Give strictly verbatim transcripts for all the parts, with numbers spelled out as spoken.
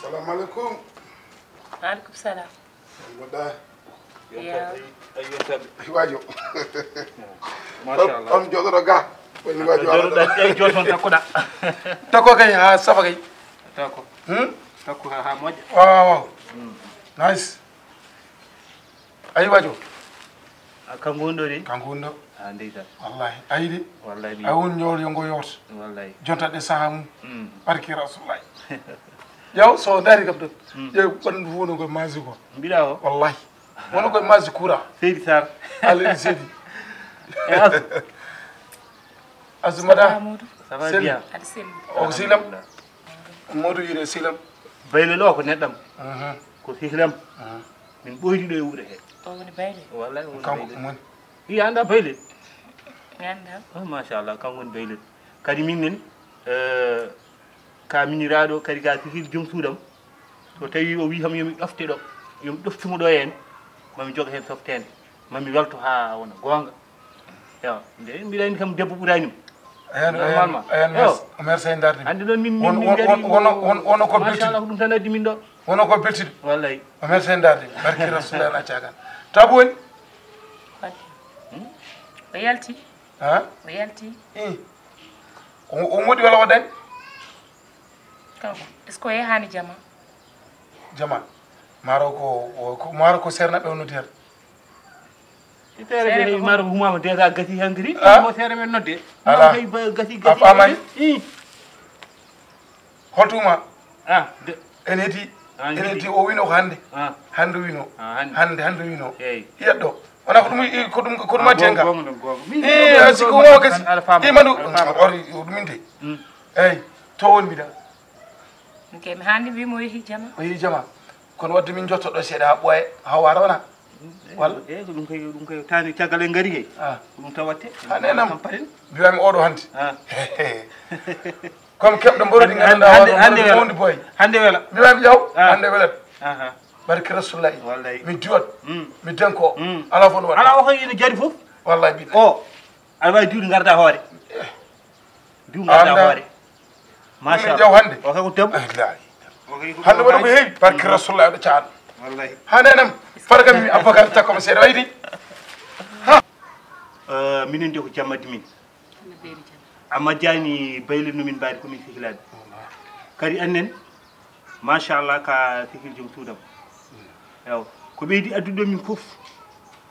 Salamu aleykum. Maaleykum salam. Mbaɗɗa? Ya. Waajo. Machallah. On joɗoɗo ga. Woni waajo. Joɗoɗa, ƴay joton takkuɗa. Takko kay ha safa kay. Takko. Hmm? Takko ha ha moƴƴa. Waaw waaw. Nice. Ayi waajo. A kanko woni ɗo de. Kanko woni ɗo. A ndeysan. Wallahi. Ayi de. Wallahi mi. A woni ñool yo ngo yoot. Wallahi. Jontaɗe saha mum. Mm. Barki Rasulullah. Yaw so dari kam ɗon. Ƴeew ɓandu fof no koye masi ko. Mbiɗa o. Wallahi. Wono koye masi courant. Seydi Sarr. Aleydi seydi. E asu. Asumada. Amadou. Ça va Sel. bien. Aɗa selli. O ko sehlam. Modou wiide sehlam. Bayle ɗo ko neɗɗam. Mhm. Ko sehlam. Min ɓoydi ɗo e wuuro he. O woni bayle. Wallahi woni Kanko bayle. Mon. I anda bayle. Mi annda. Oh, machallah kanko woni bayle. Kadi min nen eh, ka miniraɗo kadi ka sehil joom suudam. So tawi o wi kam yomi ɗofte ɗo, yomi ɗoftumo ɗo hen, mami joga hen softede, mami welto ha wona gonga. Yo nde mbiɗa andi kam debbo ɓuranimo. Ayan Normalement. Ayan Yo. Merci darde. Andi ɗon min Won- min won- gari won- wono- won- wono ko beltiɗo. Machallah ko ɗum tan addi min ɗo. Wono ko beltiɗo. Wallay. O merci darde. Barki Rasulullah na cagan. Tabu woni. Wadde. O yalti. Ha? O yalti. I. O o moɗi wala waɗani? Kanko. Est-ce que o yahani jama? Jama. Maro ko o- ko- maro ko serna ɓe wonno der. Feere de maro ko humama déjà gasi hankiri. Ah. Mo feere men nodde. Ala. Hay ba gasi A gasi. faamay? I. Holtuma? Ah. De. En heedi. Ah, En heedi. Heedi o wino ko hannde. Ah. Hannde wino. Ah, hannde. Hannde hannde wino. Eyi. Yeddo. Wona ko ɗum i- ko ɗum ko ɗum addi hen ka. Gonga ɗon gonga. Eh, a sikki o wawa kasi. Aɗa faama. Imanu. Aɗa faama. Ori o ɗum inde. Eyi. To woni mbiɗa. Ok, mi hannde wi mo yehi jama. O yehi jama. Kono wadde min jottoɗo seeɗa ha ɓooya ha wara wona. Walla? Eyi ko ɗum kay ɗum kay tani caggal en ngari kay. Ah. Ko ɗum tawatte. Ha nenam. Kamparin. Mbiwami oɗo hannde. Ah. Comme keɓɗo mborodi Hannde ganduɗa hannde hoore hannde mum wela. Wondi boy. Hannde wela. Mbiwami yaw. Ah. Hannde welat. Aha. Barki Rasulullahi. Wallay. Mi diwat. Mm. Mi denko. Mm. Ala fof no waɗa. Ala o koy ina jari fof. Wallahi billahi. O. Aɗa wawi diwde garda hoore. Diw garda Anda. Hoore. Machallah. Jaw hannde. O kay ko debbo. Billahi. O kay ko Hannde waɗa ko heewi. Barki Rasulullahi aɗa caano. Wallay. Ha nenam. Fara kam mi abba kam takko mi seeɗa waydi. Eh, minen de ko jamma dimin. A majjani baylel no min mbaadi ko min sehilaaɓe. Kadi annen machallah ka sehil joom suudam. Ewa ko ɓeydi addude ɗo min fof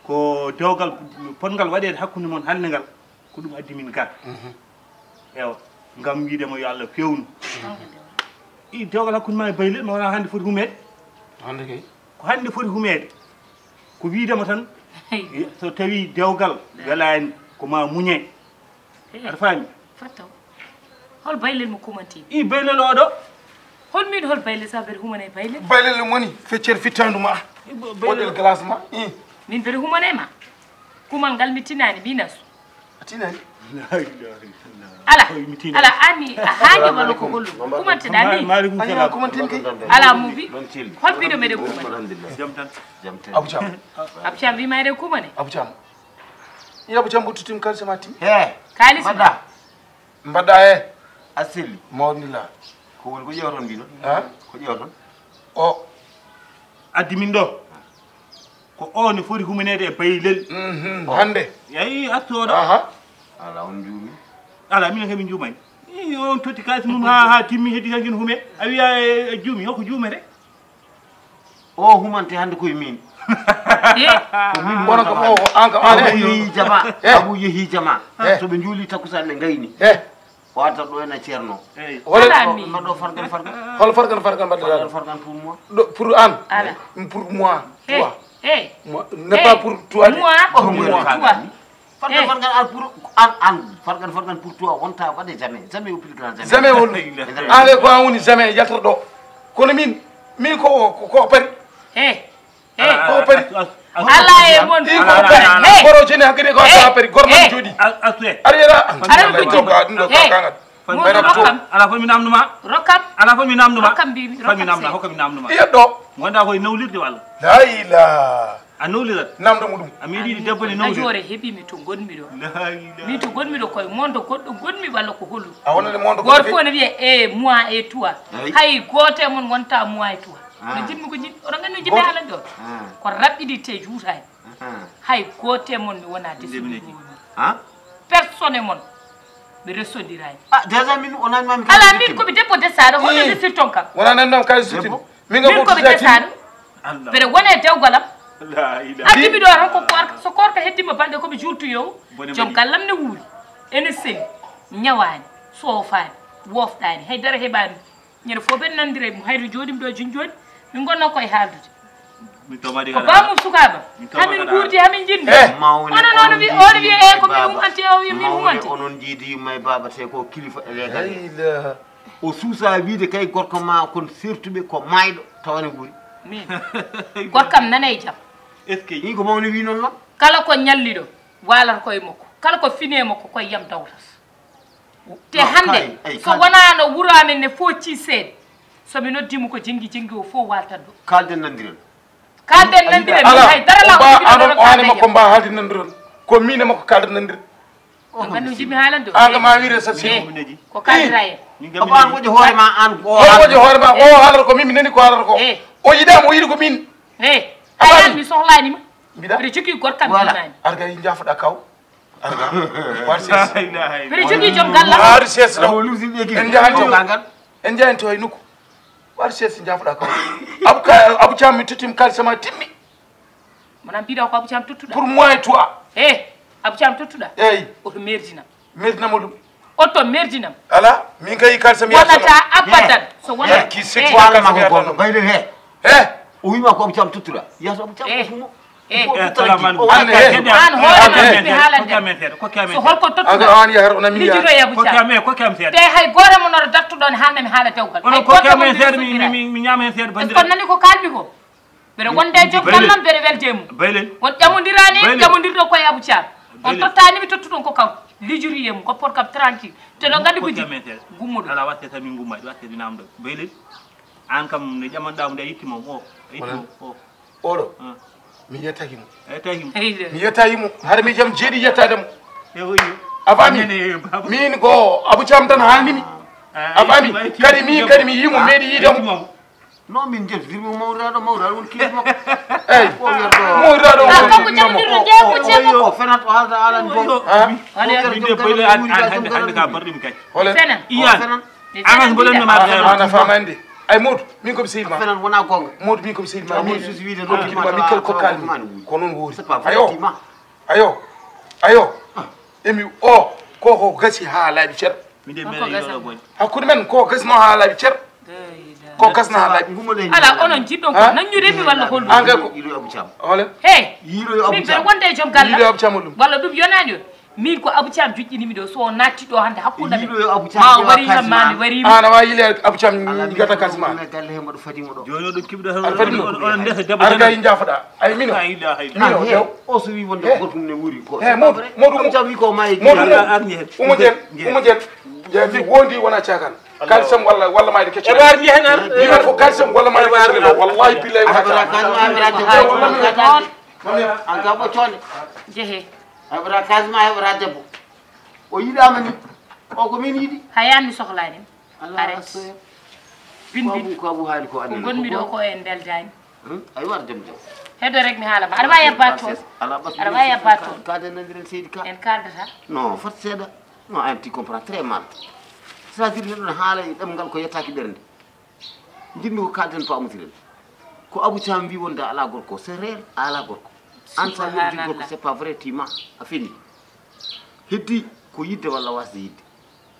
ko dewgal potngal waɗeede hakkunde mon hannde ngal ko ɗum addi min ga. Ewa ngam wiidema yo Allah fewnu. I dewgal hakkunde ma e baylel ma wona hannde foti humeede. Hannde kay. Ko hannde foti humeede ko wiidema tan. So tawi dewgal welaani ko ma muñe. Aɗa faami? Fattaw. Hol baylel mo kumantiimi? I baylel oɗo. Hol miɗo hol baylel sa mbeɗa humana e baylel? Baylel ɗum woni feccere fittandu ma. Waɗel glace ma. I. Min mbeɗa humana e ma. Kumal ngal mi tinani mi nasu. A tinani? Ala. Ala ani a haani walla ko hollu. Kumanteɗa ni? Maaleykum Aña salam. kumantin kay. Ala mubi. Hol mbiɗo meɗen kumani? Jam tan. Abou Thiam. Abou Thiam wima eɗen kumani? Abou Thiam. I Abou Thiam ɓuttitim kalisa ma ti. He. Kalis. Mbaɗa. Mbaɗɗa e. A selli. Mawnila. Ko woni ko ƴeewton mbiɗo? Ha? Ko ƴeewton? O. Addi min ɗo ko o ne foti humaneede e baylel. Mhm. Hannde. Yayi artu oɗo. Aha. Ala on njuumi. Ala minen kay min njuumani. I on totti kalis mum ha ha timmi heddi tan kin hume a wiya e juumi hoko juumete. O humante hannde koye min. Kono kam o an kam an Abu e. Yehi Jama. Eh. Abu Yehi Jama. Eh. So ɓe njuuli takkusaan ɓe ngayni. E. O arta ɗo ena ceerno. Eyi. Wala. Ala mi. Mbaɗɗo fargan fargan. Hol fargan fargan mbaɗɗa Fargan ɗo. fargan pour moi. Ɗo pour an. Ala. Pour moi. Hey, Toi. Hey. Moi, n'est pas pour toi. Moi. Pour moi. Toi. Fargan Eh. fargan ar pour an an. Fargan fargan pour toi wonta waɗe jamais jamais au plus grand jamais. Jamais woni. An ko an woni jamais yaltata ɗo. Kono min min ko ko ko pari. Hey. Ko pari. Ala e mon. Ɗi ko pari. Boro jeni hakkadi ko a pari gorma jooɗi. Astu e. Ari era. Ara ko jibba. Ɗum ɗo ka kangal. Mo rokkam. Ala fof mi namduma. Rokkam. Ala fof mi namduma. Rokkam mbiimi. Fof mi Rokkam namda sey. Hokka mi namduma. Iya ɗo. Gonda koye nawlirde walla. La ila. A nowlirat. Namdo mo ɗum. A meeɗiɗi debbo ne nowlira. Najoore heɓi mi to ngonmi ɗo. Min to ngonmi ɗo koye mondo goɗɗo ngonmi walla ko hollu. A wonande mondo goɗɗo. Gooto fof ne wiya e moi et toi. Hay gooto e mon wonta moi et toi. No jiɗmi ko jiɗmi. Oɗon nganndi no jiɗmi haalande on. Ko raɓɓiɗi te juutaani. Hay gooto e mon mi wona desirde. Personne mon mi resondiraani. Ah, déjà min o nani mami. Ala min ko mi debbo desaɗo hono desirton kam. Wona nan nan kay sutini. Min ko mi desaɗo. Mbeɗa wona e dewgal am. Addi mi ɗo tan ko koorka, so koorka heddima balɗe ko mi juultu yo. Joom gallam ne wuuri. Ene seli, ñawaani, soofaani, wofɗaani, haydara heɓaani. Ñande fof ɓen nanndira e mum, hay to jooɗimi ɗo joni joni, min ngonno koye haaldude. Ko bamum sukaaba, hamin guurdi, hamin jinndi. Onon on wi, on wi e ko min humante, o wi min humante. Onon jiidi yumma e baaba te ko kilifa e leegal. O suusa wiide kay gorko ma kon sertuɓe ko maayɗo tawane guuri. Min gorkam nana e jam. Est-ce que? Ɗin ko mawni wi noon noon. Kala ko ñalliɗo waalata koye makko, kala ko fine makko koye yam dawtat. Te hannde so wonaano wuro amen ne fooccii seeɗa, so mi noddii mo ko jenngi jenngi o fof waaltat ɗo. Kaalden nanndiren. Kaalden nanndiren. Ala hay dara la o haani makko mba haalde nanndiren. Ko min e makko kaalden nanndiren. Nganndu jimi haalande o. An kama wiire sa siri. Ko kaalira en. Ko an woƴo hoore ma an ko. O woƴo hoore ma o haalata ko min mi nani ko haalata ko. O yiɗaama o yiɗi ko min. He. Abaani mi sohlaani ma. Mbiɗa. Mbiɗa jogii gorkam. Voilà. Arga yi njaafoɗa kaw. Arga. War ses. Mbiɗa jogii joom gallam. War ses ɗo. En njahan to. En njahan to e nokku. War ses njaafoɗa kaw. Abu ka Abu Caam mi tottim kalisa ma timmi. Mo nan mbiɗa ko Abu Caam tottuɗa. Pour moi et toi. He. Abu Caam tottuɗa. Eyi. Oto merdinam. Merdinam o ɗum. Oto merdinam. Ala min kay kalisa mi wonata abadan. So wonata ki seti kalisa mi yatano. Bayde he. He. O wima ko Abu Caam tottuɗa. Yaso Abu Caam ko mo. An hoore ma mi haalande. So holko tottuɗa. An yahar ona mi. Lijiɗo e Abu Caam. Te hay goore mo noro dattuɗon haalna mi haala dewgal. Hay goore mo mi. Mi ñaama hen seeɗa bandira. Est-ce que nani ko kalmi ko? Mbeɗa wonde e joom gallam mbeɗa welde e mum. On ƴamondiraani en ƴamondirɗo koye Abu Caam. On tottaani mi tottuɗon ko kanko. Lijori e mum goppon kam tranquille. Te ɗo nganndi ko jiɗi gummuɗo. Ala watte tan min gumma watte mi namdo. Baylen. An kam ne ƴamanɗa mo nde a yettima o. A yettima o. Oɗo. Mi yettaki mo. A yettaki mo. Mi yettaki mo. Hara mi jam jeeɗi yettade mo. A faami? Min ko Abu Caam tan haalnimi. A faami? Kadi min kadi mi yimo meeɗi yiide mo. Non min jeftirmi mawriraɗo mawriraɗo woni kilifa makko. Eyi mawriraɗo woni kilifa makko. O fenat o haalta alani fof. Min de boyle an hande hande ka barɗum kay. Hole. Iyan. Anas mboɗon no maɗa ana famande. Ay Modou min komi sehil ma. Fenat wona gonga. Modou min komi sehil ma. Min susi wiide non kilifa ma min kala ko kalmi. Ko non wori. Ayo. Ayo. Ayo. Emi o koko gasi ha laaɓi cer. Hakkunde men ko gasno ha laaɓi cer. Ko gasno ha laaɓi. Ala onon jiɗɗon ko nanñude mi walla holɗum? An kay ko yiiloyo Abu Caam. Hole. He. Yiiloyo Abu Caam. Min wonde e joom galle. Yiiloyo Abu Caam holɗum? Walla ɗum yonaani on. Min ko Abu Caam joƴƴinimi ɗo so o natti ɗo hannde hakkunde men. Yiiloyo Abu Caam ma o wari kam ma mi wari. An a wawi yiile Abu Caam gata kalisi ma. Galle he mboɗo fadi mo ɗo. Joni oɗon kiɓɗo tan. Aɗa fadi mo. Oɗon ndesa debbo. Aɗa gayi jaafoɗa. Ay mino. Mino. O so wi wonde gotum ne wuuri ko. He Modou Modou Abu Caam wi ko mayi. Modou Umo Jeen. Umo Jeen. Jaabi wondi wona caakan. Kalisam walla walla mayde kecce. E bar ni hen ar. Ni men ko kalisam walla mayde kecce. Wallahi billahi wona caakan. An ka ɓoccone. Jehe. Heɓata kasma heɓata debbo. O yiɗama ni. O ko min yiɗi. Hayani mi sohlaani. Are. Bindi. Ko abu haali ko annen. Gonmi ɗo ko en beldaani. Ay war dem dem. Heddo rek mi haala ma. Aɗa wawi yabba toon. Aɗa wawi yabba toon. Kade nandiren seydi ka. En kaldata. Non fat seeɗa. Non an ti comprend très mal. C'est-à-dire neɗɗo ne haala e ɗemngal ko yettaki ɓernde. Jiɗmi ko kalden pamotiren. Ko Abou Thiam wi wonde ala gorko, c'est réel, ala gorko. An sa wi gorko, c'est pas vrai, tima a fini. Heddi ko yidde walla wasde yidde.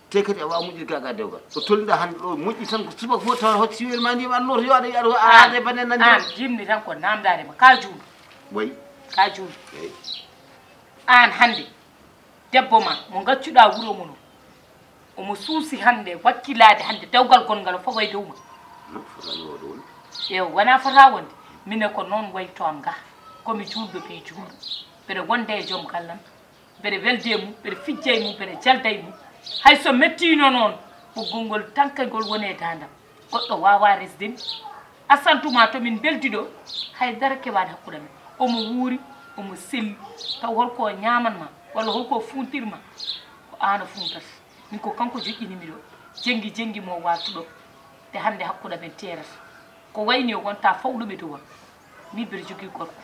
Te kadi a wawa moƴƴude gaga dewgal. O tolniɗa hande ɗo moƴƴi tan ko subaka fof tawa hocci siwel ma ndiyam Allah to yo aɗa yo aɗa aɗa bane nande. An jimmi tan ko namdade ma ka juuɗo. Way. Ka juuɗo. An hande debbo ma mo gaccuɗa wuuro mon o. Omo suusi hannde wakkilaade hannde dewgal gonngal o fawa e dow ma. Eewa wonaa fota wonde minen ko noon wayto am ga. Ko mi juulɗo ɓii juulɗo. Mbeɗa wonda e joom gallam. Mbeɗa welde e mum mbeɗa fijja e mum mbeɗa jalda e mum. Hay so mettiino noon ɓoggol ngol tankay ngol woni e daandam. Goɗɗo waawaa resde mi. Asantuma to min mbeldi ɗo hay dara kewaani hakkunde men. Omo wuuri, omo selli. Taw holko o ñaaman ma, walla holko o fuuntir ma? Ko aan o fuuntata. Min ko kanko joƴƴini mi ɗo. Jenngi, jenngi mo wartuɗo. Te hannde hakkunde amen teerata. Ko wayni o wonta fawɗo mi duwa. Min mbiɗa jogii gorko.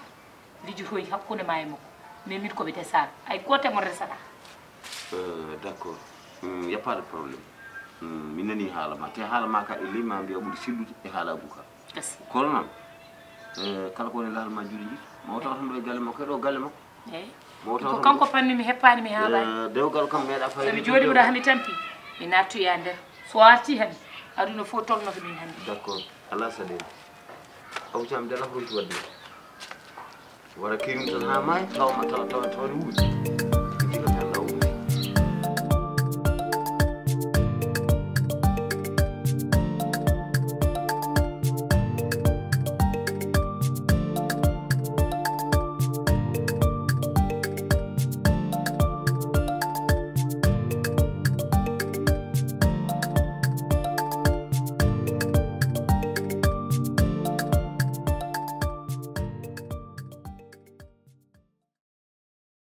Lijotoyi hakkunde ma e makko. Mais min ko mi desaaka. Hay gooto e mon resataa. Euh, d'accord. Hmm, y a pas de problème. Hmm, mi nani haala ma. Te haala ma ka e ley ma mbiya ɓuri sellude e haala Abou ka. Gasi. Kono noon, eh, kala ko woni laal ma juuɗe jiɗi. Mo taw tan ɗo e galle makko, e ɗo galle makko. Eyi. Mo taw Ko kanko fanmi mi heppaani mi haaɓaani. Eh, dewgal kam meeɗa fayde. Sabi jooɗi mboɗo hami tampi. Mi naatti e nder. So arti hami, aduna fof tolnoto min hannde. D'accord. Ala saɗeede. Abou Thiam dala ko ronki wadde. Wara kirim tan ha maayi, tawa ma tawa tawa tawa ne wuuri.